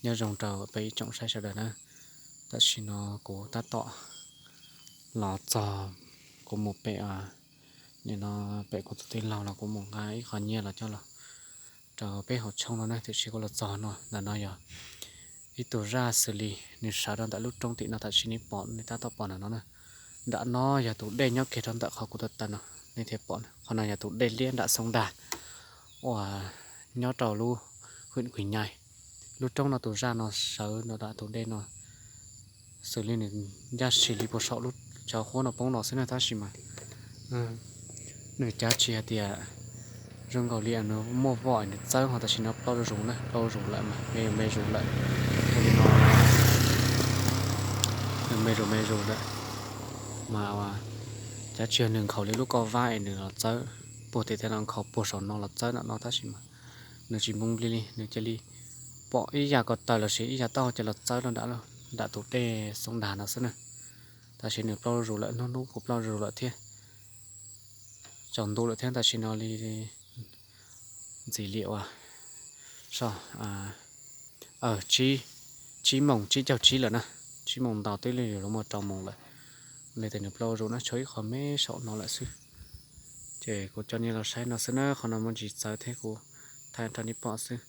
Nyob zoo rau peb ib tsoom saib sawv daws na. Tam sim no kuv tab tom los txog, kuv mus pem, nim no pem kuv tus tij laug los kuv mus nqa ib qho nyiaj los coj los rau peb hauv tshooj no na. Tiam sis kuv los txog no, ntawm no yog ib tug zaj xws li nws sawv rau ntawm lub roob tim no, tam sim nej pom, nej tab tom pom ntawm no na. Nram no yog tus dej nyob kiag rau ntawm qhov kuv taw taw no, nej thiaj pom. Qhov no yog tus dej liab nram Xoo Dag uas nyob rau lub huyện Quỳnh Nhai. Lub roob no tus zaj no sawv nram tus dej no, xws li nws ncaj si li puag saum lub tshav huab no poob no xwb na, tab sis mas nws cav tsis hais tias zoo nkaus li nws muaj voj nws txawb ho, tam sim no plaub zuj zus na, plaub zuj zus lawm mas me zus me zus lawm. Ua li no, nws me zus me zus lawm mas cav tsis yog nws nkhaus li lub koj vab es nws los txawb puag tim teb no, nkhaus puag saum no los txawb nram no, tab sis mas nws tsis npoo li li, nws cia li pom ib yam ko taw los sis ib yam taub hau cia los txawb rau nram, nram tus dej Xoo Dag no xwb na. Tab sis nws plaub zuj zus lawm, hnub hnub kuj plaub zuj zus lawm thiab, tsaus ntuj lawm thiab. Tam sim no li ntxim li uas so, tsib moos tsib caug tsib lawm na, tsib moos ntau twb li yuav luag muaj rau moos lawm. Li tias nws plaub zuj zus na, tshuav ib qho me saum no lawm xwb. Ces kuv coj nej los saib no xwb na, qhov no muaj ntsis txawv thiab kuv thaij rau nej pom xwb.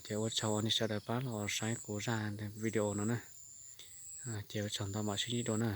Ces ua tsaug uas nej sawv daws pab los saib kuv zaj video no na. Ces ua tsaug ntau, mam sib ntsib dua na.